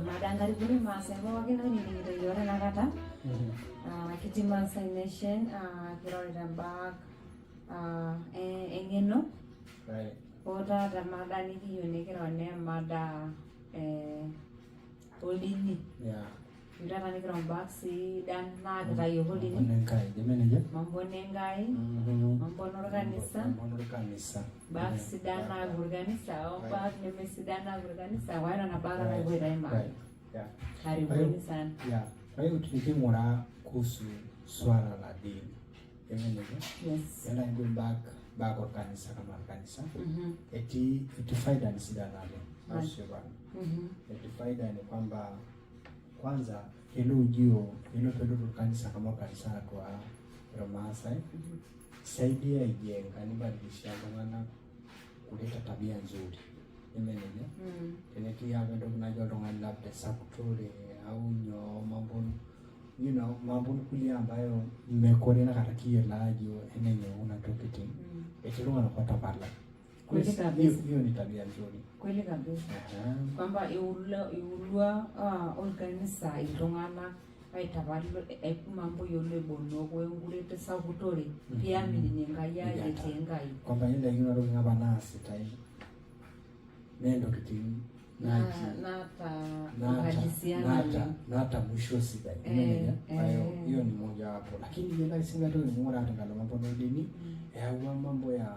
Mada nkaribuni Maasai pookin oinining'ito iyiook tenakata. Kitii Maasai Nation, kirorita imbaa eng'eno. Hoo taata mada nikiyieu nikiro naa emada oldini. Iyieu taata nikiro imbaa sidan naakitayiolo oldini. Mambo Enkai, jeme nejia? Mambo Enkai, mambo orkanisa. Mambo orkanisa. Baa sidan naapuo kanisa o baa nemesidan naapuo kanisa. Kwa hiyo nena baa taata kipoito aimaa. Right. Yeah. Karibuni sana. Yeah. Kwa hiyo tuking'uraa kuhusu swala la dini. Jeme nejia? Yes. Yala ndio back back orkanisa kama kanisa. Eti faida ni sidan naleng. Au sio bwana? Eti faida ni kwamba kwanza ilo ujio ilo pelotu kanisa kama kanisa atua Irmaasai saidia ijenga nibadilisha iltung'anak kuleta tabia nzuri imenene. Tenetii apa entoki najo oltung'ani labda esakutore au nyoo mambo mambo kulie ambayo mekure nakata kiyiolo ajo enenyo kuna tokitin etii iltung'anak otapala. Kweli kabisa. Hiyo ni tabia nzuri. Kweli kabisa. Kwamba iulua olkanisa iltung'anak aitapal mambo yoloibonok wenkureto esakutore piaminini Enkai ajo etii Enkai. Kwamba ile kuna tokitin apa naasitai naa intokitin naji Naata naata uhalisia naata naleng. naata mwisho sidai. Eh, Kwa hiyo eh. hiyo ni moja wapo, lakini yiolo ake sii entoki ning'uraa tenkalo mambo oldini eyawua mambo ya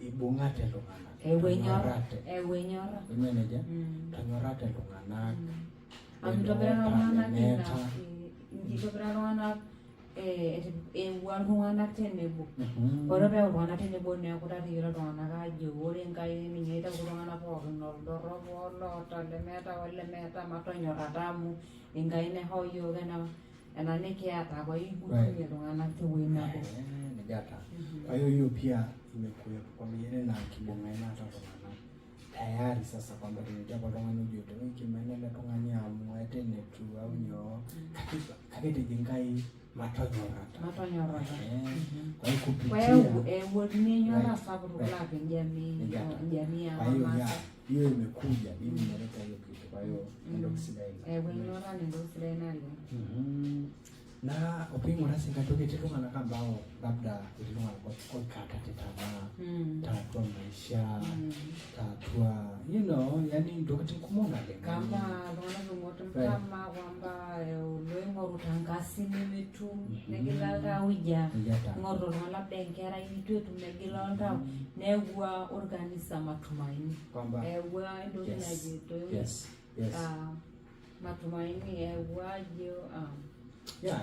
ibung'ate iltung'anak, Eyawua enyorra. tonyorrate. Eyawua enyorra. Ime nejia? Tonyorrate iltung'anak. Amu itobira iltung'anak ina Lemeeta. itobira iltung'anak eyawua iltung'anak tenebo. Ore peeyau iltung'anak tenebo neeku taata eyiolo iltung'anak aajo ore Enkai ninye oitautuo iltung'anak pookin oldorrop oloota olemeeta olemeeta matonyorrata amu Enkai naishoo iyiook ena nikiata. Kwa hiyo ibung'ie iltung'anak tewueji nabo. Nejia taa. Kwa hiyo hiyo pia imekuwepo kwamba ile na kibung'ae naata iltung'anak tayari sasa kwamba tenetii apa oltung'ani ojoito "Oi, kimena ele tung'ani amu etaa enetiu au nyoo," kake etejo Enkai matonyorrata. Matonyorrata. Kwa hiyo kupitia Kwa hiyo eyawua dini enyorra sapuk tukulaki jamii Nejia taa. jamii Kwa hiyo ya ormaasai. hiyo imekuja dini imeleta hiyo kitu, kwa hiyo entoki sidai ina. Eyawua enyorra naa entoki sidai naleng. Na oping'ura sii enkae toki, etii iltung'anak ambao labda etii iltung'anak oikatate tamaa tatua maisha tatua yani intokitin kumok naleng. Kama iltung'anak oing'oru mtama kwamba loing'oruta nkasin nemetum negila iltauja Nejia taa. ing'oruta oltung'ani labda enkerai nitu etum negila oltau neyawua orkanisa matumaini. Kwamba Eyawua entoki naji toi matumaini eyawua ajo Yeah,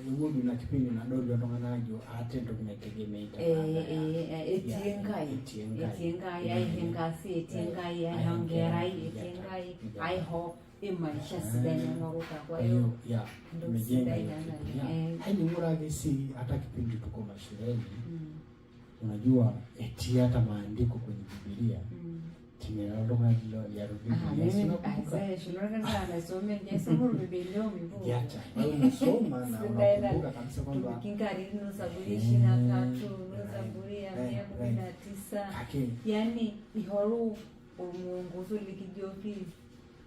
ewuo duo ina kipindi nadol iltung'anak ajo ata entoki naitegemeita baada ya etii yeah, Enkai. Etii Enkai. Etii Enkai, aisho enkasi, etii Enkai, aisho enkerai, etii Enkai, aisho emaisha sidai naing'oruta. Kwa Kwa hiyo hiyo yeah, entoki imejenga sidai hiyo ina kitu. naleng. Yeah. Yaani ing'ura ake sii hata kipindi tuko mashuleni, unajua etii hata maandiko kwenye Biblia tinira oltung'ani ya Ah, Biblia. mimi Si unakumbuka? aisee, shule kanisa nasome njaisoma Biblia mivo. Yacha. Kwa hiyo unasoma na Sidai na unakumbuka kabisa kwamba tukikariri no Zaburi 23, no Zaburi ya mia kumi na tisa. Kake. Yaani ihoru mwongozo likijoki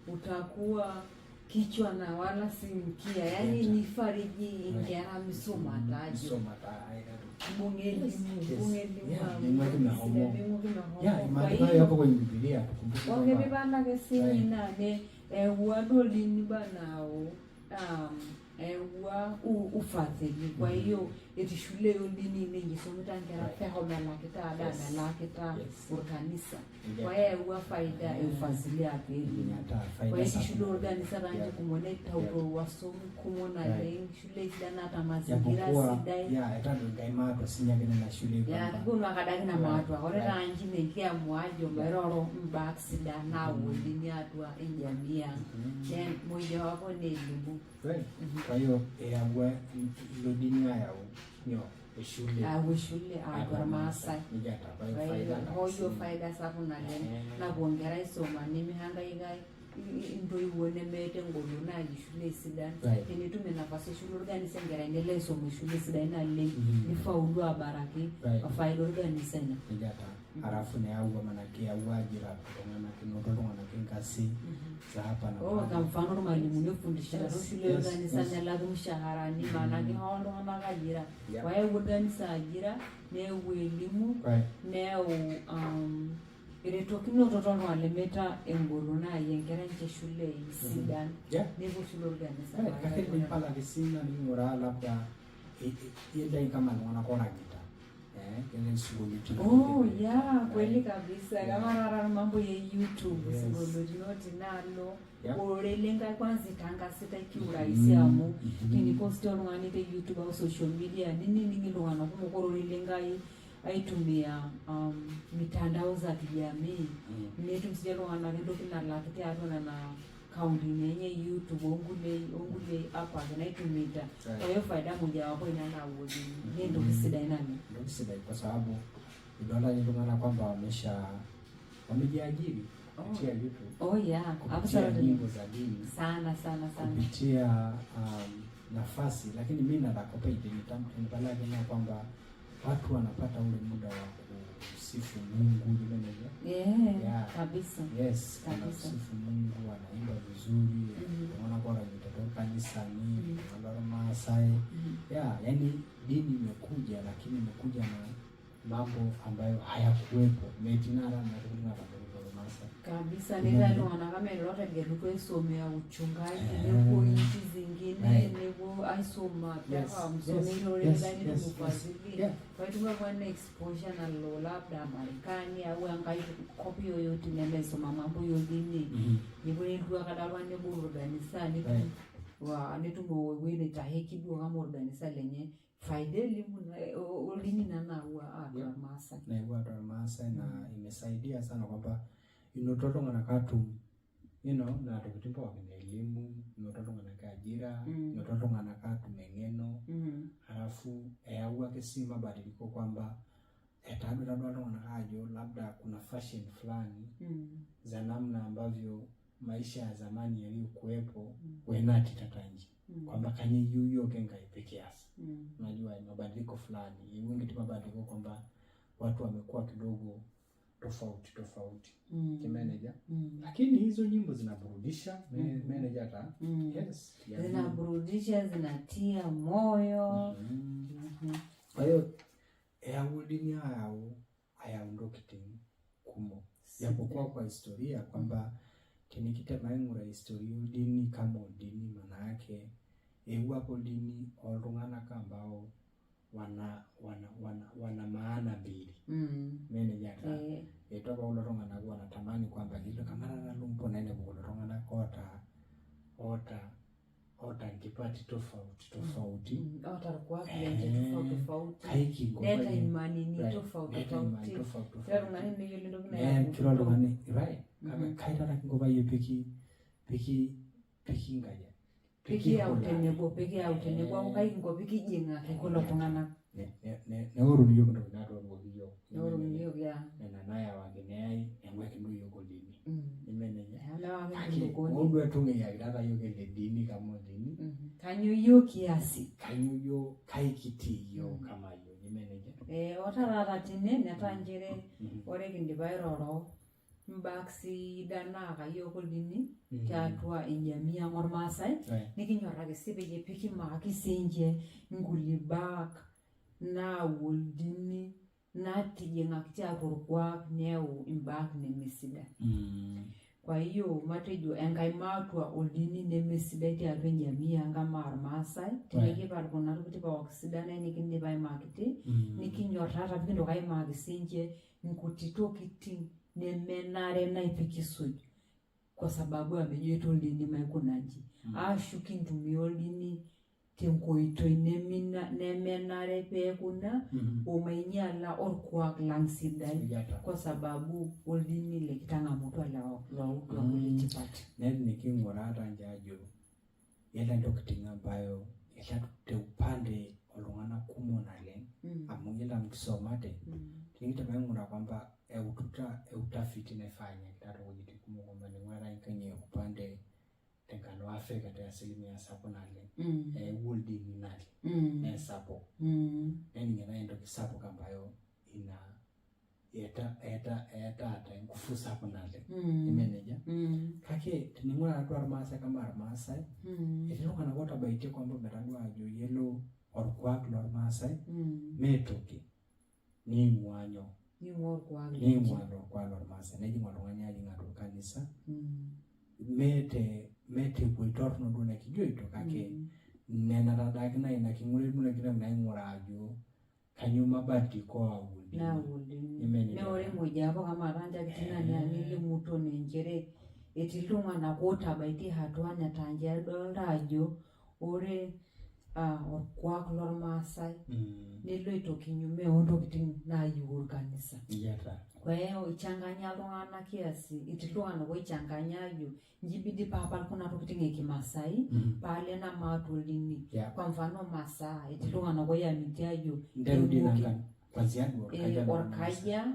utakuwa kichwa na wala si mkia. Yaani nifariji inkera misuma tajo. Misuma ta- ai- Ibung'e elimu, ibung'e elimu Yeah, amu ming'uki mehomo. sidai, ming'uki mehomo. Yeah, Kwa maandiko hiyo, yapo kwenye Biblia tukumbuke Onge kwamba pipanake sinye ina ne eyawua duo dini banao eyawua ufadhili. Kwa hiyo etishule dini ninye isomita nkera peho melakita ada melakita orkanisa. Kwa hiyo eyawua faida e ufadhili apa elimu. Hata faida Kwa hiyo sapuk. etishule orkanisa tanji kumok neitauto wasomi kumok naleng shule sidan naata mazingira Japokuwa sidai. yeah, etadua Enkai maatua sinye ake nena shulei Ya, kwamba kikunu akadaki na maatua. Ore taanji nekiamua ajo mairoro imbaa sidan naawua dini atua enjamii ang. Then mojawapo ni elimu. Kweli? Kwa hiyo eyawua ilo dini ayau nyoo eshule. Ayau eshule atua irmaasai. Nejia taa. Kwa hiyo Kwa hiyo faida hoyo sinye. faida sapuk naleng. Napuo nkera aisoma nemihangaikai. intoiwuo nemeeta engolon naaji shule sidan, tenetum enafasi eshule orkanisa enkerai nelo aisoma eshule sidai naleng, nifaulu abaraki faida orkanisa ina. Nejia taa. Halafu neyawua, manake yawua ajira iltung'anak, inoto iltung'anak inkasi za hapa na Oh, pale. kwa mfano irmalimuni oifundishita toshule orkanisa nelaki mushaharani, maanake hao iltung'anak ajira. Wayau orkanisa ajira, neyau elimu, neyau eretokinoto toltung'anak lemeeta engolon nayie inkera enche shule sidan, nepuo shule orkanisa. Right. Kake nipal ake sii na niking'uraa labda idai kama iltung'anak oranyita eh, isinkolioitin. Oh, yeah, kweli kabisa. Kama rara mambo ya YouTube, sinkolioitin otii nalo. Ore lenkai kwanza itangasita kiurahisi amu teniposti oltung'ani te YouTube au social media ninining iltung'anak kumok ororei lenkai aitumia mitandao za kijamii, netum sii iltung'anak entoki nalaki tiatua nena kauntini enye YouTube onkulie app ake naitumita. Kwa hiyo faida mojawapo ina nayau oleng, naa entoki sidai naleng. Entoki sidai kwa sababu idolta iltung'anak kwamba wamejiajiri kupitia YouTube, Oh yeah, kupitia absolutely. nyimbo za dini, Sana sana sana. kupitia nafasi. Lakini mi nataka na kwamba watu wanapata ule muda wa kusifu Mungu limeneja. Yeah, kabisa. Yes, Kabisa. kusifu Mungu, wanaimba vizuri, unaona kwa wanatoka kanisani, mm Maasai. Yeah, yani dini imekuja, lakini imekuja na mambo ambayo hayakuwepo. Metinara na tukuna Maasai. Kabisa, netaa iltung'anak kama lootegelutua aisomea uchungaji, nepuo nchi zingine, nepuo aisoma mpaka msomei ororei netum ufadhili. Kwa hiyo tumekuwa na exposure nalo labda Marekani au enkae kop yoyote nelo aisoma mambo yodini, nepuo nelotu ake nebol orkanisa, netum netum ewueji naitasheki duo kama orkanisa lenye, faida elimu oldini ina nayawua atua irmaasai. Naewua atua Irmaasai na imesaidia sana kwamba inoto iltung'anak atum nena tokitin pookin, elimu, inoto iltung'anak ajira, inoto iltung'anak atum eng'eno. Halafu eyawua ake sii mabadiliko kwamba etaa duo etadua iltung'anak ajo labda kuna fashion fulani za namna ambavyo maisha ya zamani yaliyokuwepo wenati tata nji, kwamba kanyio iyieu yiok Enkai pikias. Unajua mabadiliko fulani eewuo mabadiliko kwamba watu wamekuwa kidogo tofauti tofauti. Kimeneja. Lakini hizo nyimbo zinaburudisha, meneja ta. Yes. Zinaburudisha, zinatia moyo. Kwa hiyo eyawua dini ayau ayau ntokitin kumok. Japokuwa kwa historia kwamba tenikitema aing'uraa historia dini kama dini, maana yake eewuo apa dini oltung'anak ambao wana maana mbili. Meneja ta. Etu apa kulo tung'anak wanatamani kwamba kilo kamara lumpo nene kulo tung'anak oota nkipati tofauti tofauti. Oota irkuaki lenche tofauti tofauti. Kaikinko Neeta imanini tofauti neeta imani tofauti. Tofauti Kila tofauti. tung'ani neyiolo entoki Ne nayau. kila oltung'ani, right. Kake kaitata kinko peyie piki piki nkaja. Pikiyau tenebo, pikiyau tenebo amu kaikinko pikijing'aki kulo tung'anak. Neoruni iyiok intokitin naatoruoki iyiok. Neoruni iyiok, yeah. Nena nayawaki neyai neng'uiki duo iyiok oldini. Neme nejia. Newaki Kake enkulukuoni. hoo duo etung'uikiaki taata iyiok ele dini kama oldini. Kanyio yiok kiasi? Kanyio yiok, kai kitii iyiok kama iyiok, neme nejia? Ore taata tene netaa nchere ore kindipa airoro imbaa sidan naaka yiok oldini tiatua enjamii ang ormaasai, nikinyorraki sii peyie pikimaaki siinche inkulie baak naau oldini natijing'aki tiatua orkuak neyau imbaak nemesidan. Kwa hiyo matejo enkae maatua oldini nemesidai tiatua enjamii ang amaa irmaasai, tenikipal kuna tokitin pooki sidan nikindipa aimakiti, nikinyor taata pikintoki aimaki siinche nkuti tokitin nemenare naipikisuj kwa sababu amejoito oldini maikuna inji, ashu kintumia oldini tenkoitoi nemenare peeku ina omainyala orkuak lang sidai kwa sababu oldini likitang'amutua loutua kule tipat. Netii niking'uraa taa nche ajo eeta ntokitin ambayo eeta te upande oltung'anak kumok naleng, amu yiolo amu kisomate, Tinikitema aing'uraa kwamba eututa utafiti naifanyika towuejitin kumok kwamba ning'uraa kwenye upande tenkalo Afrika te asilimia sapuk naleng. Eewuo dini naleng. Nee sapuk. Nening ena entoki sapuk ambayo ina eeta eeta eeta enkufu sapuk naleng. Ime nejia? Kake tening'uraa atua irmaasai kama irmaasai etii iltung'anak ootabaitie kwamba metadua ajo yiolo orkuak lormaasai mee toki neing'ua nyoo Ning'ua orkuak lenche. neing'ua ilo kuak lormaasai nejing oltung'ani ajing atua orkanisa meete meeta ewuei torrono duo nekijoito kake nena tadake naa ina king'urekino nikintoki naa aing'uraa ajo kanyoo mabadiliko oowua dini. Naawua dini. Ime nejia Naa ore mojawapo kama taa nche tina nilimuto nchere etii iltung'anak ootabaitie hatua netaa nche idolta ajo ore orkuak lormaasai nelo kinyume ontokitin naayieu orkanisa. Kwa hiyo ichanganya iltung'anak kiasi, etii iltung'anak oichanganya ajo inji ibidi paapal kuna tokitin e kimaasai paalo ena maatua dini. Kwa mfano masaa, etii iltung'anak oiamini ajo Nteru dii nankan kwanzia duo orkaja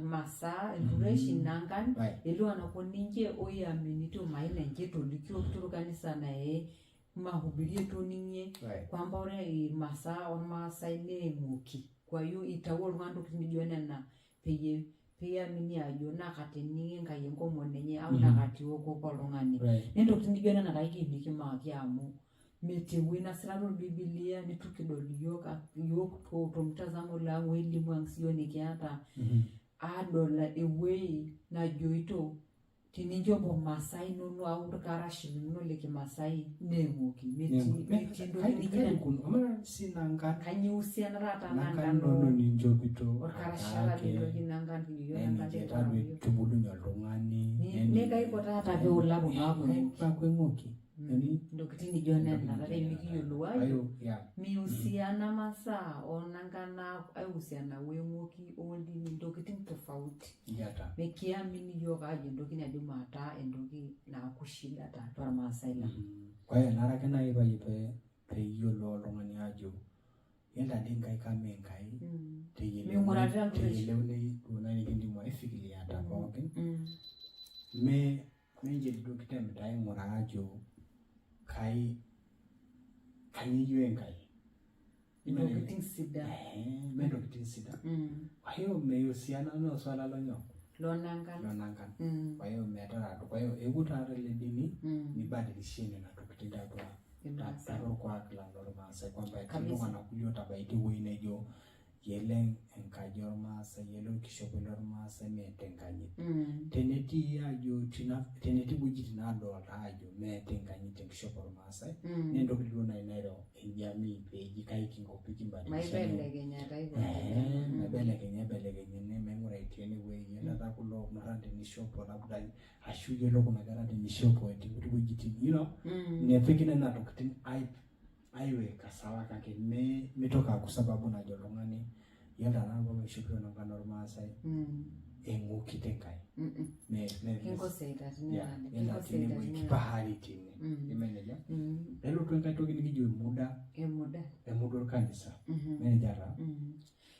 masaa iltureshi nankan etii iltung'anak ninche oiaminito maina enche etolikio torkanisa nae mahubiri etoning'ie kwamba ore imasaa ormaasai naa eng'oki. Kwa hiyo itawuo oltung'ani intokitin nijo nena peyie piamini ajo nakata ening'ie Enkai enkomono enye au nakata eokoko oltung'ani. Naa intokitin nijo nena taa kiidim amu metii ewueji nasira torbibilia nitu kidol iyiok iyiok tomtazamo lang o elimu ang siyiok nikiata aadol ewuei najoito tininchop imasaa inono au irkarash linono le kimaasai naa eng'oki. Metii metii entoki nijo ina. Sii nankan Kanyoo ihusiana taata nankan nankan inono ninchopito orkarasha ake lentoki nankan kijo yiok nankan ninche taduo itubulunye oltung'ani ne kaiko taata peulaku naaku eng'oki. Peaku eng'oki. Yani Intokitin nijo nena taata emikiyiolou ajo ayo yeah. mihusiana masaa onankan aihusiana weng'oki oldini intokitin tofauti. Iyata. Mekiamini yiok ajo entoki naidim ataa entoki naaku shida tiatua irmaasai lang. Kwa hiyo enare ake naaji peyie pee peyiolou oltung'ani ajo yiolo tadii Enkai kama Enkai Ming'urarita nkureshi. teyieleunoi duo naaji nikindim aifikiriata pookin me minche duo kitemita aing'uraa ajo kai kanyoo eyieu Enkai. Intokitin sidan. Me ntokitin sidan. Kwa hiyo meihusiana na swala lo nyoo Lonankan. lonankan. Kwa hiyo meeta kwa hiyo eewuo taata ele dini nibadilishie nena tokitin tiatua Irmaasai. tiatua orkuak lang lormaasai kwamba etii Kabisa. iltung'anak kulie otabaitie ewueji nejo yiolo enkaji ormaasai yiolo orkishopei lormaasai meeta enkanyit. Tenetii ajo tenetii wuejitin naadolta ajo meeta enkanyit tenkishopo ormaasai naa entoki duo naaji nairo ejamii peeji kai kinko pikimbadilisha nyoo Maibelekenya taa aiko maibelekenya aibelekenya maing'uraitie enewueji yiolo taa kulo murran tenishopo labda ashu yiolo kuna kera tenishopo etii kuti wuejitin nepiki nena tokitin aiweka sawa kake mitoki aaku sababu najo oltung'ani yiolo tenakata pee aishopito nankan ormaasai eng'oki tenkai. Kinkoseita tine naleng. Yiolo tinewueji kipahari tine. Ime nejia? Nelotu enkae toki nikijo emuda Emuda. emuda orkanisa. Ime nejia taa?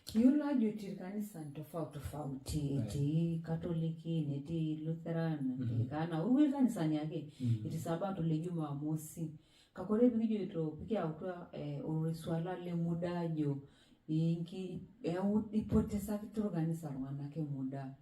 Kiyiolo ajo etii irkanisani tofauti tofauti, etii Katoliki, netii Lutheran, Anglikana, okulie kanisani ake. Etii sabato le Jumamosi. Kake ore pikijoito pikiyautua osuala le muda ajo inki eyau ipotesakita orkanisa iltung'anak emuda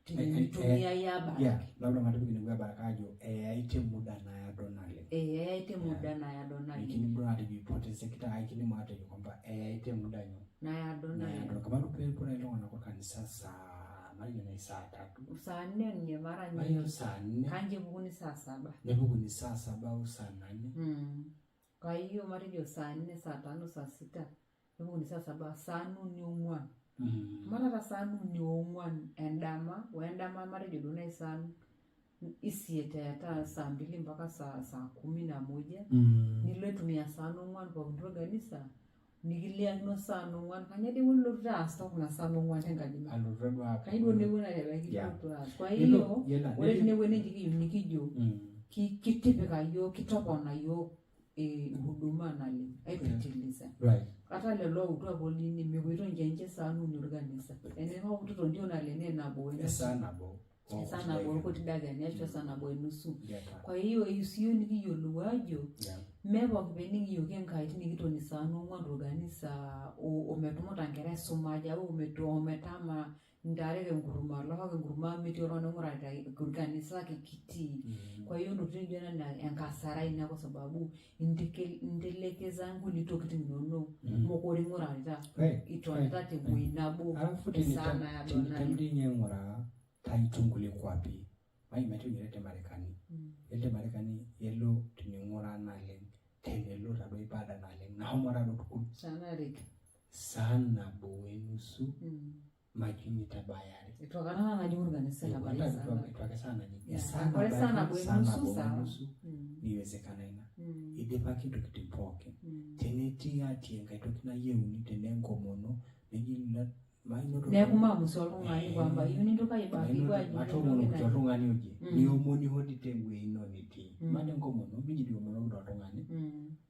tinitumiai abaraki. Yeah, labda matipik inewueji abaraka ajo eyaitie muda naado naleng. Eyaitie muda naado naleng. Mikidim duo atejo ipotesekita kake kidim atejo kwamba eyaitie muda nyoo Naado naleng. naado. Kama peepuo naaji iltung'anak orkanisa saa matejo naaji saa tatu. Saa nne ninye mara Matejo nyingi. saa nne. Kanje epukuni saa saba. Nepukuni saa saba au saa nane. Kwa hiyo matejo saa nne, saa tano, saa sita, nepukuni saa saba, saa nuni ong'uan. Amaa taata saa nuni ong'uan endama, wendama matejo duo naaji saa isiet eeta saa mbili mpaka saa kumi na moja. Nilo aitumia saa ong'uan pookin torkanisa, nikiliakino saa ong'uan, kanyoo dii nilotu aas tookuna saan ong'uan tenkaji ino? Alotu duo Kai duo newuo naitabaiki ilotu aas. Kwa hiyo, ore tinewueji neji kiyieu nikijo, kitipika yiok, kitopona yiok Huduma naleng aipitiliza. Right. Hata lelo outu apa olini mepoito ninche nche saa nuni orkanisa enepakututo ndio naleng naa nabo Esaa 1 esaa 1 orkuti dakikani ashu esaa 1:30. Yeah. Kwa hiyo eyieu siyiok nikiyiolou ajo Yeah. mee pooki penikiyoki Enkai tinikitoni saa 4 torkanisa ometumuta nkera aisumaja au ometama ntare enkurma lohok enkurma metii oltung'ani oing'urarita orkanisa ake kitii. Kwa hiyo ntokitin nijo nena enkasara ina kwa sababu intelekeza nkulie tokitin inonok mokure ing'urarita itonita tewuei nabo Alafu esaa naado naleng. tenitemdi ninye aing'uraa taitu nkulie kuapi mai metii te Marekani. Yiolo te Marekani yelo tining'uraa naleng tenelo taduo ibada naleng nahomo taduo tukul Saa narik. saa 1:30 majini tabayare. Itu akata nanu najing orkanisa etabaiye saa nabo. Itu ake saa najing. Yeah. Esaa Ore saa nabo 1:30 saa nabo sawa. wenusu niwezekana ina. Idipaki ntokitin pookin. Tenetii atii enkae toki nayieuni tenenkomono neji mainoto Neeku maamuzi oltung'ani kwamba iyieu nintoki aibaki matoomonoki oltung'ani oje niomoniho dii tewuei ino nitii. Mate nkomono miji dii iomonokito oltung'ani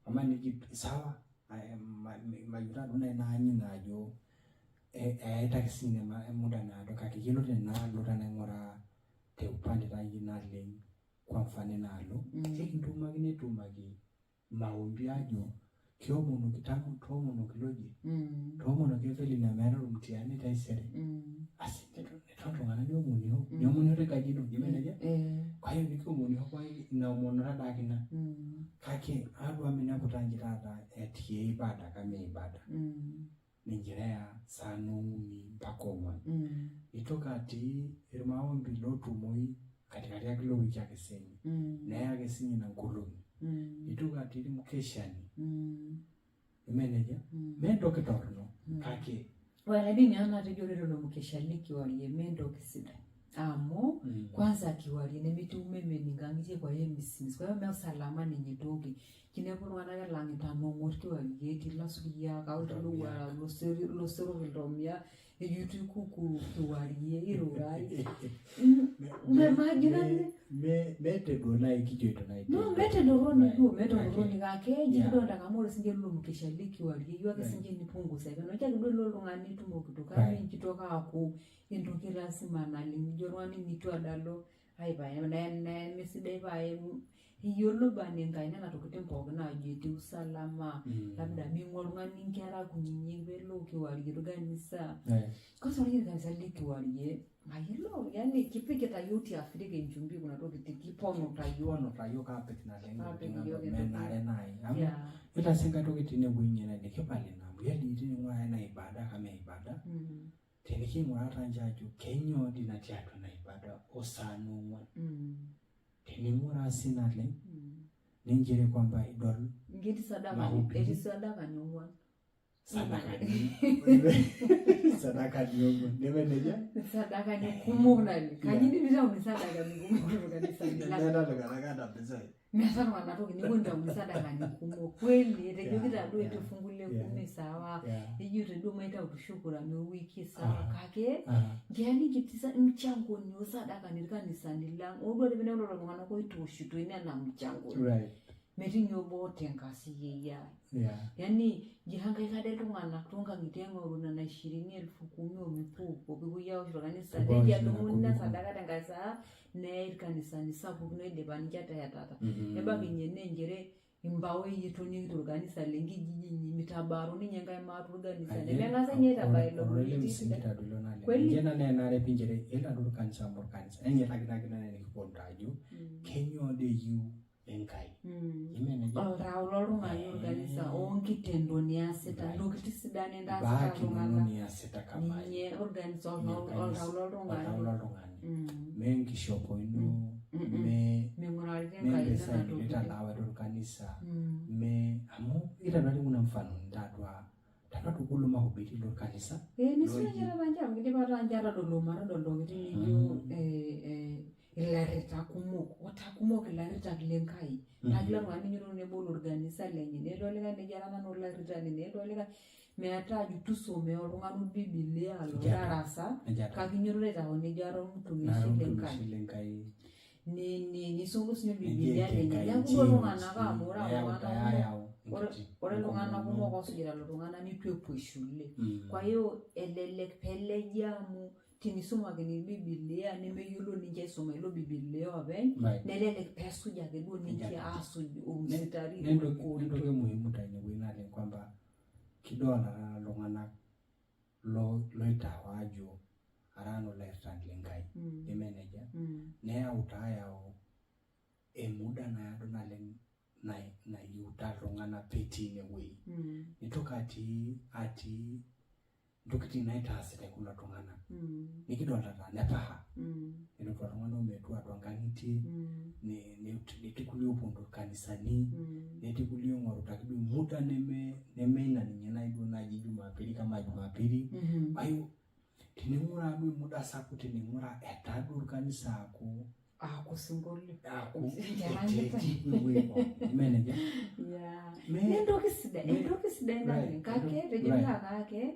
ama neji sawa mayieu taduo naaji naanyu ina ajo eyaita ake siinye muda naado kake yiolo tenaalo tenaing'uraa te upande taayie naleng kwa mfano enaalo ekintumaki netumaki maombi ajo kiomonoki tamu toomonoki loje toomonoki Evelyn amu eeta ormtihani taisere. Asi neton iltung'anak niomoniho niomoniho tenkaji ino ime nejia? Kwa hiyo nikiomoniho kwa ina omono taadake ina kake adua minepu taa nji taata etii ibada kama ibada ninche ya saa 3 mpaka 4. Nitoki atii irmaombi lotumoi katikati ya kila wiki ake siinye neya ake siinye ina nkolong'i. Nitoki atii irmukeshani ime nejia? Mee entoki torrono kake Well, aidim ninye nanu atejo ore lelo mukeshani kiwarie mee entoki sidai amu kwanza kiwarie nemetii umeme inkang'itie kwa hiyo emisimis kwa hiyo mee usalama ninye toki kinepu iltung'anak elang'ita nong'ot kiwarie etii ilasuriak au ilowuarak loserok iltomia ejo ikuku kiwarie irurai. Majo nanu meeta duo naaji kijoito naaji No, meeta entorroni duo, meeta entorroni kake kidolta amu ore sinche lelo mukeshani kiwarie eyieu ake sinche nipungusa penyo. Ncho ake duo ilo oltung'ani nitumokito kake mincho aaku entoki lasima naleng nijo oltung'ani nitu adalo ai pae nemesidai pae iyiolo bana Enkai nena tokitin pookin aajo etii usalama labda ming'ua oltung'ani inkera kunyinyik pelo kiwarie orkanisa. Kwanza ore irkanisa le kiwarie mayiolo yani kipikita yiok tiafrika enchumbi kuna tokitin kiponuta yiok. Kiponuta yiok aapik naleng Aapik intokitin yiok amu menare intokitin. naaji amu Yeah. yiolo sii nkae toki tinewueji ninye naa kipal ina amu yiolo tining'uaa ena ibada kama ibada teniking'uraa taa nche ajo kenyoo dii natii atua ena ibada osaa 4. Tening'uraa sii naleng ninchere kwamba idol Nketii sadaka mahubiri. etii sadaka ni ong'wan. Sadakani ong'wan neme nejia? Sadakani kumok naleng. Kaji indim nitauni sadakani kumok torkanisani lang? Nemeeta iltung'anak ata mpisai. Meeta iltung'anak toki nepuo nitauni sadakani kumok kweli etejoki taduo etii fungu le kumi sawa ejo duo maitautu shukurani ewiki sawa kake yani ketii mchangoni osadakani irkanisani lang oduo ake pinepu lelo tung'anak oitooshitoi nena mchangoni. Right. Metii ninye obo otenga siyieyia. Yeah. Yani jihangaika ade iltung'anak toonkang'itie aing'oru nena ishirini elfu kumi omipuko pipuoi aosh torkanisa Pipuoi aosh nejo nena edumu ina kumi. sadaka tenkae saa neyai irkanisani sapukin oidipa ninche atehetata. Nebaiki ninye naa nchere imbaoi etonieki torkanisa lenkijiji inyi mitabaru ninye enkae maata orkanisa nemeng'asa ninye aitabaya ilo Ororei lotii msingi sidai. taduo ilo naleng. Kweli? Ninche ina nenare pinchere yiolo taduo orkanisa amu orkanisa nenyirakitaki nai nikiponu ajo kenyoo dii eyieu Enkai. Ime nejia? Oltau loltung'ani orkanisa onkitendo niasita ntokitin sidan nintaasita Baaki inono iltung'anak niasita kama ninye orkanisa Ninye oltau orkanisa, loltung'ani. oltau loltung'ani. Mee enkishopo ino, mee Ming'urariti Enkai nena mpisai tokitin. nitalaawa torkanisa, mee amu itaduari kuna mfano nitadua tadua kulo mahubiri lorkanisa. Nisuja taa nche amu kidipa taa nche atodolu matodol ntokitin nijo ilarita kumok ota kumok ilaritak le Nkai. Naa kila oltung'ani ninyototo nebol orkanisa lenye nelotu olikae nejo ara nanu olaritani nelotu olikae meeta ajo tusomea oltung'ani bibilia alo darasa Nejia taa. kake inyototo aitau nejo ara Nara ormutumishi le Nkai. ormutumishi le Nkai. Nisumbu sinye Biblia lenye. Neeku ore iltung'anak amu ore iltung'anak ore iltung'anak kumok oosujita lelo tung'anak nitu epuo shule. Kwa hiyo elelek peeleji amu tinisumakini Biblia nemeyiolo ninche aisuma ilo Biblia openy, nelelek peesuj ake duo ninche aasuj ormusitari. Nentoki muhimu tinewueji naleng kwamba kidolta taata iltung'anak loitawa ajo ara nanu olairritani le Nkai, eme nejia? Neyau taa ayau emuda naado naleng nayieuta iltung'anak petii inewueji. Nitoki atii intokitin naitaasitae kulo tung'anak. Nikidolta taa nepaha. Nelotu oltung'ani ometu atua nkang'itie, netii kulie ooponu irkanisani, netii kulie oing'oruta ake duo muda neme ina ninye nai duo naji Jumapili kama Jumapili. Kwa hiyo tining'uraa duo muda sapuk tining'uraa etaa duo orkanisa aaku Aaku osinkolio. Aaku etii ewueji pookin. Eme nejia? Yeah. Entoki sidai, entoki sidai naleng. Kake tejo kake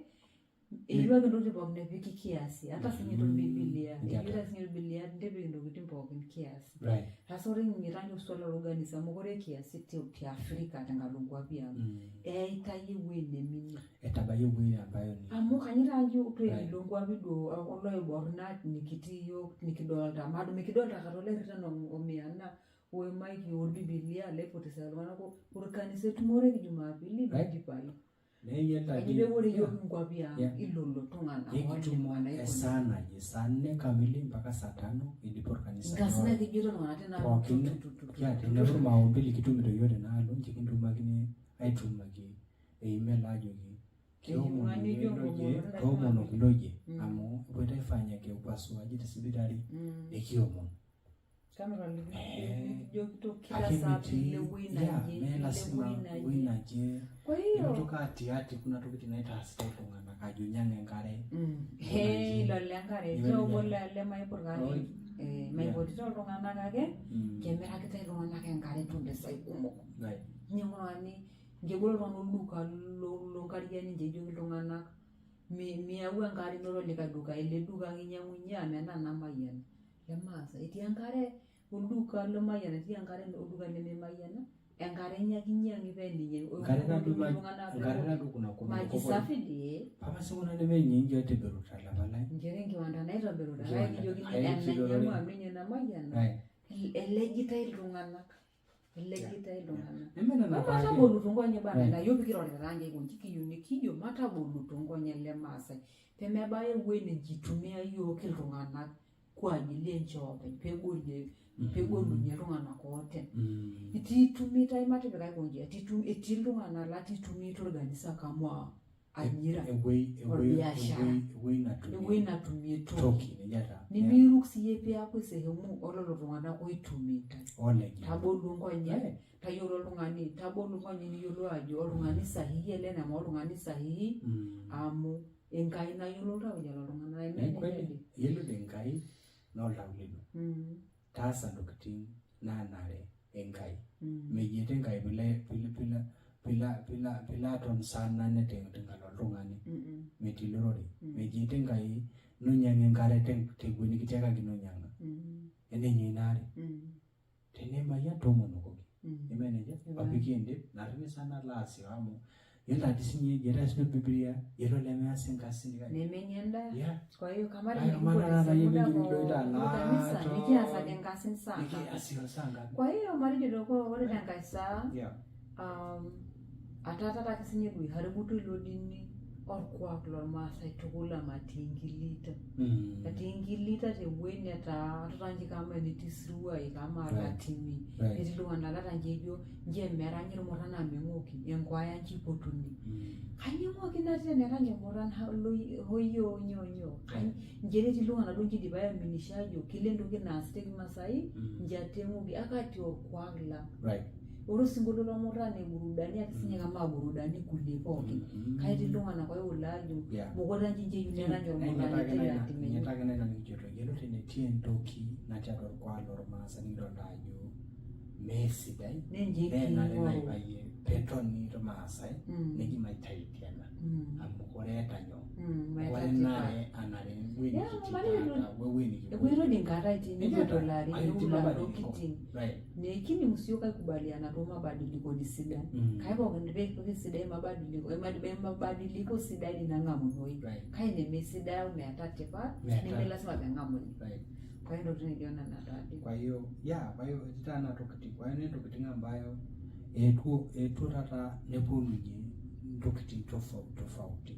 eyieu ake ntokitin pookin nepiki kiasi. Hata sinye to Biblia. Eyieu ake sinye Biblia nitipik ntokitin pookin kiasi. Sasa ore ing'ita ninye osuala lorkanisa mekure kiasi te Afrika tenkalo nkuapi ang. Eitai ewueji neminie. Etabayie ewueji ambayo ni amu kanyita ajo ore nkuapi duo oloibor naa nikitii iyiok nikidolta madu mikidolta kata olairritan omiyana oimaiki orbibilia laipotesa iltung'anak orkanisa etumoreki Jumapili neidipayu. Neyiolo Kaji ore iyiok nkuapi ang ilolo tung'anak ekitumo esaa naje saa nne kamili mpaka saa tano idipa orkanisa. Nkasin ake ejito iltung'anak tena pookin teneeku maombi likitumito iyiok tenaalo nche kintumakini aitumaki email ajoki toomonoki loje amu epoito aifanyaki upasuaji te sipitali nikiomon. Kila saa pile ewueji naje, mee lasima ewueji naje. Kwa hiyo nimitoki atiati kuna tokitin naitaasitae iltung'anak ajo nyang'a enkare. Ilo lenkare etii obo lemaipot kake maipotito iltung'anak kake kemirakitae iltung'anak enkare toompisai kumok. Ninyiang'u oltung'ani nkebolo oltung'ani olduka loonkariak ninche ejoki iltung'anak miyau enkare ino tolikae duka ele duka ake inyiang'unyie amu ena namayiana. Lemaasai etii enkare olduka lemayiana etii enkare olduka lememayiana enkare enye ake inyiang'i pee ninye. Enkare naduo kuna Maji safi dii. Papa si kuna nemenye injo aitobiruta lapalai. Nchere enkiwanda naitobiruta kake kijokini enainyang'u amu ninye namayiana. Elejitae iltung'anak. Elejitae iltung'anak. Matabolutu nkonyek bana na iyiok pikirorita taa nche aikonji kiyieu nikijo matabolutu nkonyek lemaasai pemebaya ewueji nikitumia iyiok iltung'anak kwa ajili enche oopeny pegolie pegolunye iltung'anak oote. Ititumitae matipik aikonji etii iltung'anak latitumito orkanisa kama ajira orbiashara ewueji natumie toki nimiruk siyie piaku sehemu olelo tung'anak oitumitae. Tabolu nkonyek tayiolo oltung'ani tabolu nkonyek niyiolou ajo oltung'ani sahihi ele nema oltung'ani sahihi amu Enkai nayiolo iltauja loltung'anak. Yiolo Enkai naa oltau lino. Taasa ntokitin naanare Enkai. Meji Enkai pilo aton saa nane tenkalo oltung'ani metii ilorere. Meji Enkai nonyang'a enkare tewueji nikitiakaki nonyang'a. Enenyo ina are. Tenemayian toomonokoki. Eme nejia? Apiki endip narini sana alo aasio amu yiolo ati sinye egira sinye Biblia yiolo lemeas enkasin Nemenya endaa. Yeah. Kwa hiyo kama Kama taata yie nikiloito kanisa nikiasaki enkasin saa ngapi. Nikiasio saa ngapi. Kwa hiyo matejo ore tenkae saa ataata ake sinye duo ihaributuo ilo dini orkuak lormaasai tukul amu etii ingilita. Etii ingilita tewueji netaa ata nji kama enetii isiruai kama latimi. Netii iltung'anak lata nche ejo nche meranyi irmurran amu eng'oki enkwaya nche ipotuni. Kanyoo eng'oki natii tenerany irmurran hoyoo nyoo nyoo. Nchere etii iltung'anak duo nche idipa aiaminisha ajo kila entoki naasi te kimaasai nche ate eng'oki akati orkuak lang'. Ore osinkolio lormurran burudani ake sinye kama burudani kulie pookin. Kake etii iltung'anak oiwula ajo mokure ninche eyieu nerany ormurrani te latimi enye. Ninye ake naina nikijoito yiolo tenetii entoki natii atua orkuak lormaasai nikidolta ajo meesidai Ninche nenare king'oru. naibayie petoni irmaasai neji maitaiti ena amu kore eeta nyoo kore nare anare ewueji nikitii taata wewueji nikipuoito. Epoito dii nkataitin nepoito ilarin Etii neula mabadiliko. ntokitin Right. nekining siyiok aikubaliana too mabadiliko ni sidan kake pookin pee sidai mabadiliko mabadiliko sidai ninang'amunoi Right. kake nemesidai au meeta tipat Meeta. neme lazima peng'amuni Right. kwa hiyo ntokitin nijo nena taadi. Kwa hiyo yeah, kwa hiyo etii taa nena tokitin. Kwa hiyo ntokitin ambayo eetuo taata neponunye ntokitin tofauti tofauti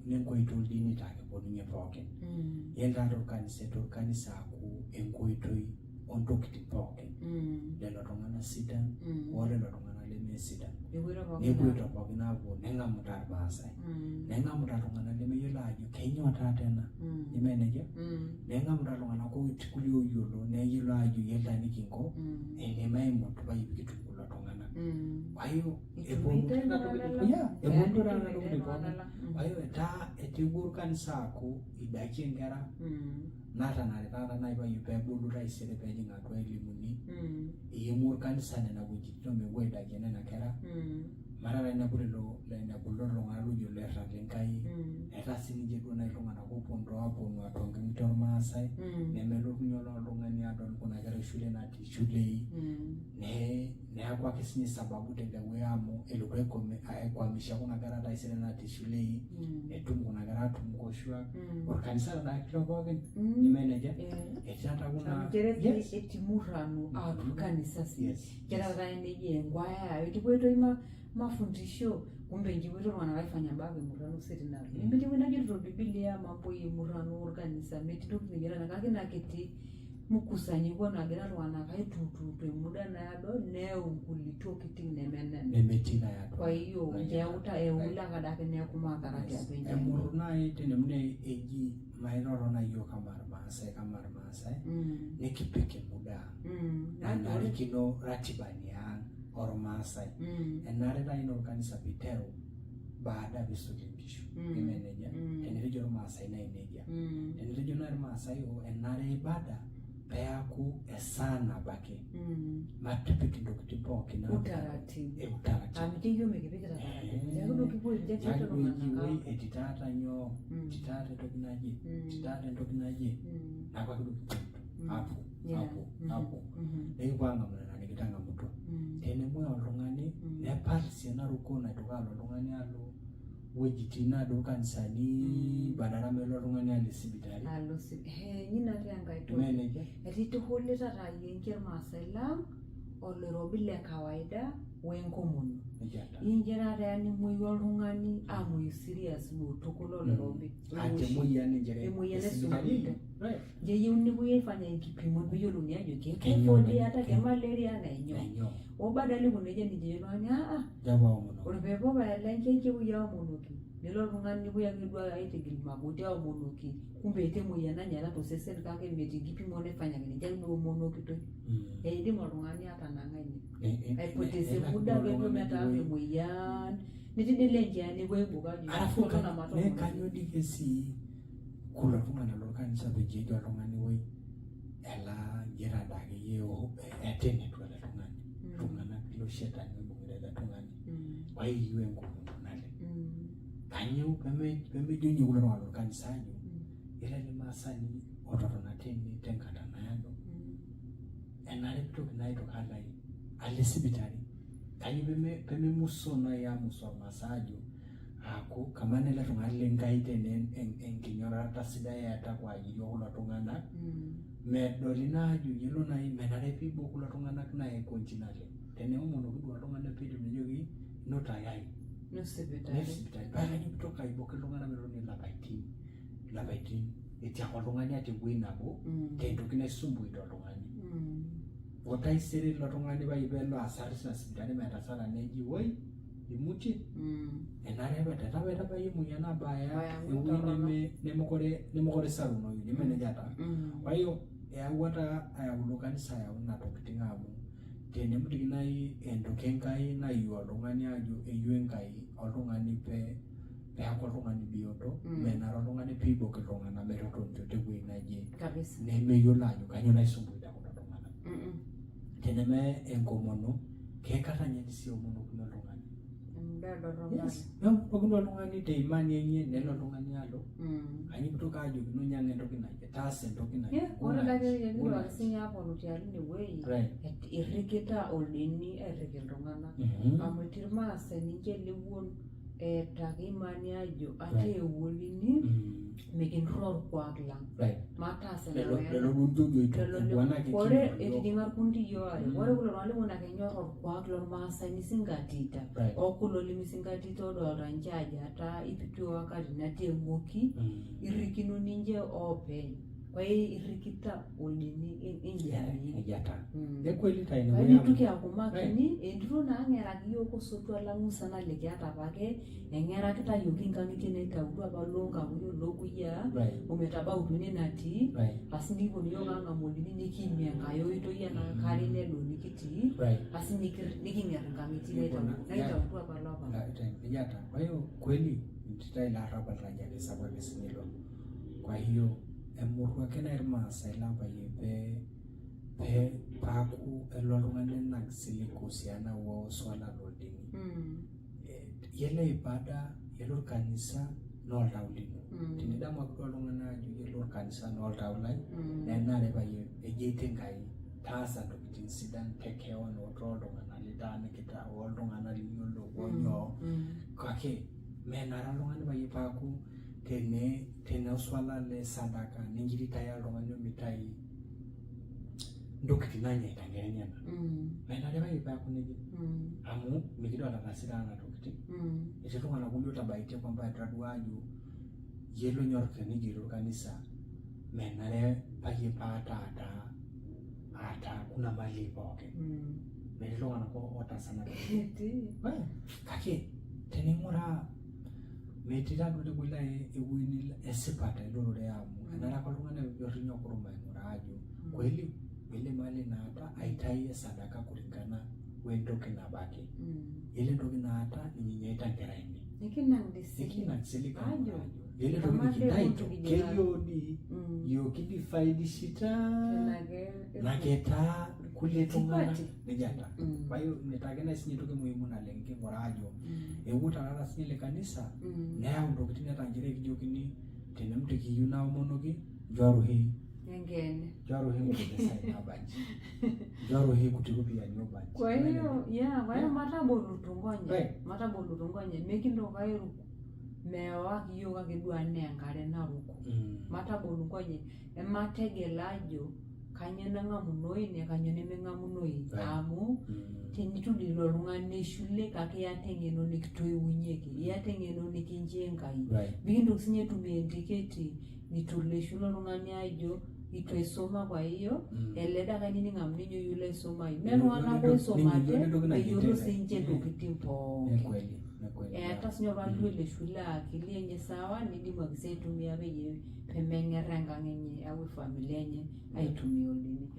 nenkoitoi oldini taa keponunye pookin. Yiolo taata orkanisa etii orkanisa aaku enkoitoi ontokitin pookin lelo tung'anak sidan olelo tung'anak lemesidan Epoito pookin nepuoito pookin aapuo neng'amuta irmaasai neng'amuta iltung'anak lemeyiolo ajo kenyoo taata ena ime nejia neng'amuta iltung'anak otii kulie oyiolo neyiolo ajo yiolo taa enikinko enimaimut payie pikitum kulo tung'anak. Kwa hiyo eponu Itumitae nena iltung'anak tokitin lang. yeah, eponu taata nena Yaani tokitin pookin. iltung'anak lang. Kwa hiyo etaa etewuo orkanisa aaku idakie inkera natanare taata nai payie peebulu taisere peejing atua elimuni eimu orkanisa nena wuejitin omepuo aidakie nena kera mara taa inepu lelo inepu lelo tung'anak looyiolo airrag Enkai etaa sininche duo nai iltung'anak oopuonu aaponu atua inkang'itie ormaasai nemelotu ninye oltung'ani adol kuna kera eshule natii shulei neeku ake sinye sababu tende wueji amu elotu aikwamisha kuna kera taisere natii shulei netum kuna kera atum nkoshuak orkanisa tadake ilo pookin ime nejia etii taata kuna Nchere yes etii murrano atua kanisa sii yes keeta taata eneji enkwaya etii mafundisho kumbe nji epoito iltung'anak aifanya bado murrano sitina nemetii ewueji najito bibilia mambo ye murrano orkanisa metii toki nijo nena kake ina kiti mkusanyiko nagira iltung'anak aitutu te muda naado neyau nkulie tokitin neme nena. Nemetii nai atua. Kwa hiyo ncheuta eula kadake neeku madhara tiatua enjani. Emurru nai tenemune eji mairoro nai yiok kama irmaasai nikipik emuda nanarikino ratiba niang ormaasai enare nai naa orkanisa piteru baada pisuj inkishu ime nejia tenetejo irmaasai naa nejia tenetejo nai irmaasai enare ibada peaku esaa nabo ake matipik intokitin pookin Utaratibu. Utaratibu. Amu ijo yiok mikipikita taratibu. Neeku duo kipuo nche Neeku duo eji iltung'anak woi aapuo. etii taata nyoo etii taata entoki naje etii taata entoki naje neeku ake duo kipuoito apuo apuo apuo nikipuo ang'amu nena nikitang'amutua tenemuoi oltung'ani nepal sii ena ruko naitoki alo oltung'ani alo wuejitin naado irkanisani badala melo oltung'ani alo sipitali. Alo sipitali. Inyi natii enkae toki. Ime nejia? Etii ituhulita taayie inche irmaasai lang oloirobi le kawaida wenkomono. Nejia taa. Inche taata eya nemuoyu oltung'ani amuoyu serious duo tukul oloirobi. Ati emoyian inchere Emoyian esipitali. esipitali. Right. Nche eyieu nepuoi aifanya enkipimo peyiolouni ajo Kenyoo ketyphoid nani- iyata, kemalaria na enyoo. Enyoo. Obadala iko nejia ninche ejo oltung'ani aa Japo aomonoki. ore peepuo pae lenche nche epuoi aomonoki nelo oltung'ani nepuoi ake duo aitigil magoti aomonoki kumbe etii emoyian nanyala tosesen kake metii nkipimo naifanyaki ninche ake duo eomonokitoi. Eidim oltung'ani atanang'a ine aipoteza Nelak muda duo ake duo oltung'ani metaa woi. emoyian netii dii lenche nepuo aibok ajo Alafu totona ne matoomonoki. kanyoo dii ke sii kulo tung'anak lorkanisa peji ejo oltung'ani woi ela nji tada akeyie etenetu ele tung'ani iltung'anak ilo shetani oibung'ita ele tung'ani waeyieu enkomono naleng. Kanyoo pemejo ninye kulo tung'anak lorkanisa ajo yiolo ele maasani ototona tene tenkata naado enare pitoki naa aitoki alo alo sipitali. Kanyoo pememusoo nai amus ormaasai ajo aaku kamaa naa ele tung'ani le Nkai tene enkinyorata sidai eeta kwa ajili okulo tung'anak medoli naa ajo yiolo nai menare piibok kulo tung'anak naa aikonji naleng. Teneomonoki duo oltung'ani piidip nejoki ino tayari No sipitali. Sipitali. Paa kanyoo pitoki aibok iltung'anak metotoni ilapaitin ilapaitin etii ake oltung'ani ata ewuei nabo tentoki naisumbuita oltung'ani. Otaisere ilo tung'ani pai pelo asar tina sipitali metasara neji woi imutie enare apa tetabayie emoyian abaya Abaya ewuei torrono. nemekure isarunoyu neme nejia taa. Kwa hiyo eyawua taa ayau ilo kanisa ayau nena tokitin amu tenemutiki nai entoki Enkai nayieu oltung'ani ajo eyieu Enkai oltung'ani peeku oltung'ani bioto menare oltung'ani piibok iltung'anak metotonito tewuei naje Kabisa. nemeyiolo ajo kanyoo naisumbuita kulo tung'anak. Teneme enkomono kekata ninye etii sii eomonokino oltung'ani. Emuda dorrop. Yes, neomonokino oltung'ani te imani enye nelo oltung'ani alo. Kanyi kutoka ajokino nyang'a entoki naje, taasa entoki naje. Ore dake ekidol sinye aponu tiatua inewueji, irrikita oldeni airriki iltung'anak. Amu etii irmaasai ninche lewuon eeta ake imani ajo ata ewuonini mikinturraa orkuak lang. Mataas Lelo ena lelo duo lijoito lelo ebuanaki ore kino etijing'a irkundi waare. Ore kulo tung'anak lewuon aa kenyorr orkuak lormaasai nisingatita okulo limisingatita odolta ninche ajo etaa ipitia wakati natii eng'oki irrikino ninche oopeny. Kwa hiyo irrikita oldeni enjamii. Nejia taa. Ni kweli taa ine Kwa wueji hiyo amu nitoki aaku makini entito naa ng'eraki yiok osotua lang musana likiata apake eng'erakita yiok inkang'itie naitautua apa loonkakuyiok lookuyiaa ometabau ene natii asi nikiponu yiok aang'amu oldeni nikiimie enkae oitoi ena karne edo nikitii asi niking'er inkang'itie naitautua apa lapa. Nejia taa. Kwa hiyo kweli ntitai ilo arrabal taji sapuk ake sinye ilo. Kwa hiyo emurua ake nai irmaasai lang peyie pee paaku elo oltung'ani nenang silig kuhusiana wo swala loldini. Yiolo ibada, yiolo orkanisa naa oltau lino. Tenidamu ake duo oltung'ani ajo yiolo orkanisa naa oltau lai nenare peyie ejoito Enkai taasa ntokitin sidan te kewon o tooltung'anak litaanikita oltung'anak liyiolo onyoo kake menare oltung'ani peyie paaku tene tene oswala le sadaka ninkiritaya oltung'ani omitai ntokitin nanyaita nkera enyenak. Menare peyie peaku nejia amu mikidolta taasita nena tokitin. Etii iltung'anak kulie otabaitie kwamba etadua ajo yiolo enyor tenigeri orkanisa menare peyie paata ata kuna mali pookin. Metii iltung'anak otaasa nena tokitin. Kake tening'uraa metii taduo tewueji nai ewueji esipata ilorore amu enare ake oltung'ani peorinya kurum aing'uraa ajo kweli ile mali naata aitai sadaka kulingana wentoki nabaki. Yiolo entoki naata ninye nyaita nkera ainei. Nikinang dii silig. Nikinang silig Ajo. Yiolo entoki Amaa nikintaito dee kelio dii yiok kidifaidishita naketaa kulie tung'anak nejia taa. Kwa hiyo ina ake nai sinye entoki muhimu naleng niking'uraa ajo eewuo taata sinye ele kanisa neyau ntokitin netaa nchere ekijokini tenemtu kiyieu naomonoki nchoru hii Enkeene. nchoru hii nkuti pisai naabanji nchoru hii kuti ropiyiani oobanji. Kwa hiyo yeah, kwa hiyo matabolutu nkonyek. Matabolutu nkonyek mikintoki airuk meewaki yiok ake duo anaa enkare naruko. Matabolu nkonyek emategel ajo kanyoo nang'amunoyu ine kanyoo nemeng'amunoyu amu tenitu dii ilo oltung'ani shule kake iyata eng'eno nikitoiwunyieki iyata eng'eno nikinchoo Enkai. Mikintoki sinye aitumia entiketi nitu ilo shule oltung'ani ajo itu aisuma kwa hiyo ele dake ainining amu ninye oyiolo aisumayu. Mee iltung'anak oisumate eyiolo sinche ntokitin pookin. Eeta sinye oltung'ani litu elo shule aa akili enye sawa nidimu ake sii aitumia peyie pemeng'er enkang enye au familia enye aitumia oldeni.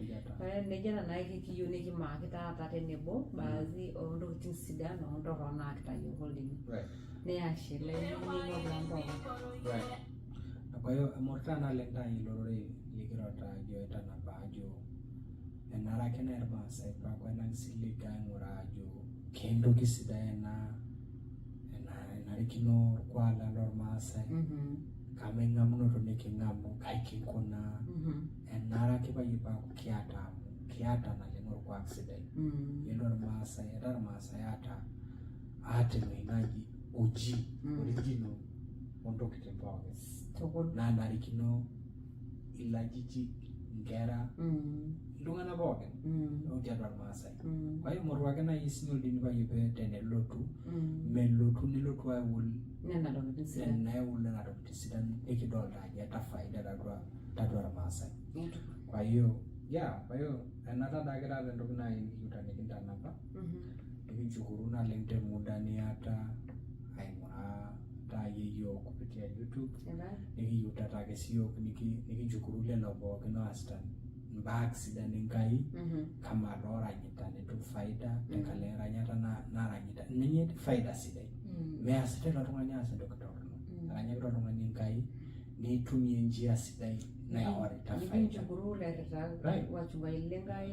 Nejia taa kiyieu nikimaaki taata tenebo baadhi oontokitin sidan ontorrok naakita yiok oldeni. Neashe olainining'oni lang pookin. Kwa hiyo emurta naleng taa ilororei likirota ajo etanapa ajo enare ake naa irmaasai paaku enang silig aing'uraa ajo kentoki sidai ena enarikino orkuak lang lormaasai kama eng'amunoto niking'amu kai kinkunaa enare ake peyie paaku kiata amu kiata naleng orkuak sidai. Yiolo irmaasai etaa irmaasai ata ata enoshi naji OG original ontokitin pookin Tukul. naanarikino ilajijik inkera iltung'anak pookin tiatua irmaasai. Kwa hiyo ing'oru ake naaji sinye oldini peyie pee tenelotu melotu nelotu aul Nena tokitin sidan. neul nena tokitin sidan nikidolta ajo eeta faida tiatua tiatua irmaasai. Kwa hiyo yeah, kwa hiyo ena taake taata entoki naaji nikiyieu nikintanapa nikinshukuru naleng te muda niata aing'uraa taayie yiok kupitia YouTube nikiyieu taake siyiok nikinshukuru lelo pookin oasita imbaa sidan Enkai kama looranyita netum faida tenkalo eranyata naranyita ninye etii faida sidai. Measita ilo tung'ani aas entoki torrono. Eranyakita oltung'ani Enkai neitumia njia sidai naing'orita faida. Nikinshukuru lairritak wachungaji le Nkai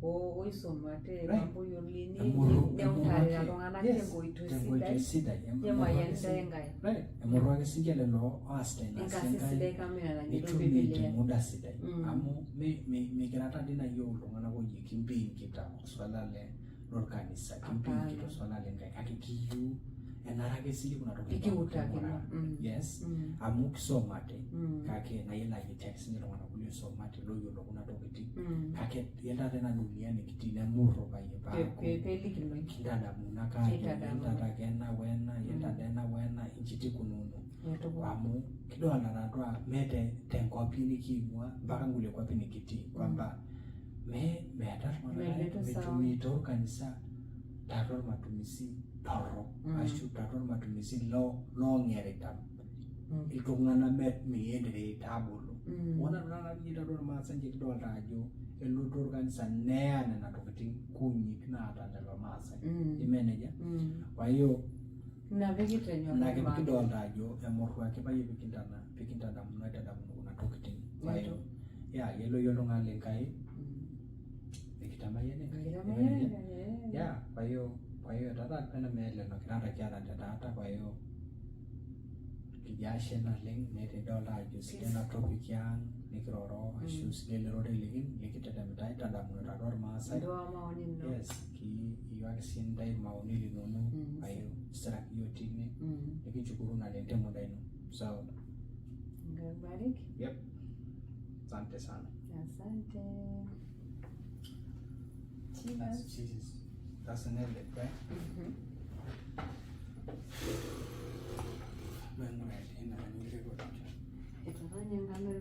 oisumate mambo yoldini Emurua neutaa iltung'anak Yes, tenkoitoi tenkoitoi sidai sidai. nemayian intae Enkai. Right, emoru ake sinche lelo oasita ina Enkasi siai sidai kamili najoito nitumie Biblia. temuda sidai. Amu mikira tadii nai yiok iltung'anak oji kimpinkita osuala le lorkanisa, kimpinkita osuala le Nkai, kake kiyieu enare ake sii kuna tokitin Pikiutakino. king'uraa. Yes, amu kisomate, kake nayiolo ajo etii ake sinche iltung'anak kulie oisomate loyiolo kuna tokitin, kake yiolo taata ena dunia nikitii nemurro payie paaku Pelikinoi. kintadamu ake ajo Kintadamu. yiolo taata ake ena wena, yiolo taata ena wena inji tikununo. Etupu. Amu kidolta tatua me tenkuapi nikiing'ua mpaka nkulie kuapi nikitii kwamba me meeta iltung'anak Meloito sawa. metumito orkanisa tatua irmatumisi torrok ashu tatua irmatumisi loong'erita iltung'anak miendelea abulu. Ore taata peyie tatua irmaasai nche kidolta ajo elotu orkanisa neya nena tokitin kunyik naata lelo maasai. Ime nejia? Kwa hiyo Ina pikitenyorra ina ake maana. pikidolta ajo emoru ake payie pikintana pikintadamuno aitadamuno kuna tokitin. Kwa hiyo ya yiolo iyie oltung'ani le Nkai nikitamayiana Enkai. Ime nejia? Ya, kwa hiyo tata pena meeleno kirata kiata te taata, kwa hiyo kijo ashe naleng nitidolta ajo sidai ena topic ang nikiroro ashu sidai ele rorei likitetemita aitadamuno tiatua irmaasai. Ndoa maoni ino. Yes, kiyieu ake sii nintayu irmaoni linono. Kwa hiyo isiraki iyiok tine, nikinshukuru naleng te muda ino. So Mungu akubariki. Yep, asante sana. Asante. That's Cheers. Jesus. That's an element, right? Mhm. Itu Etung'ani enkamera.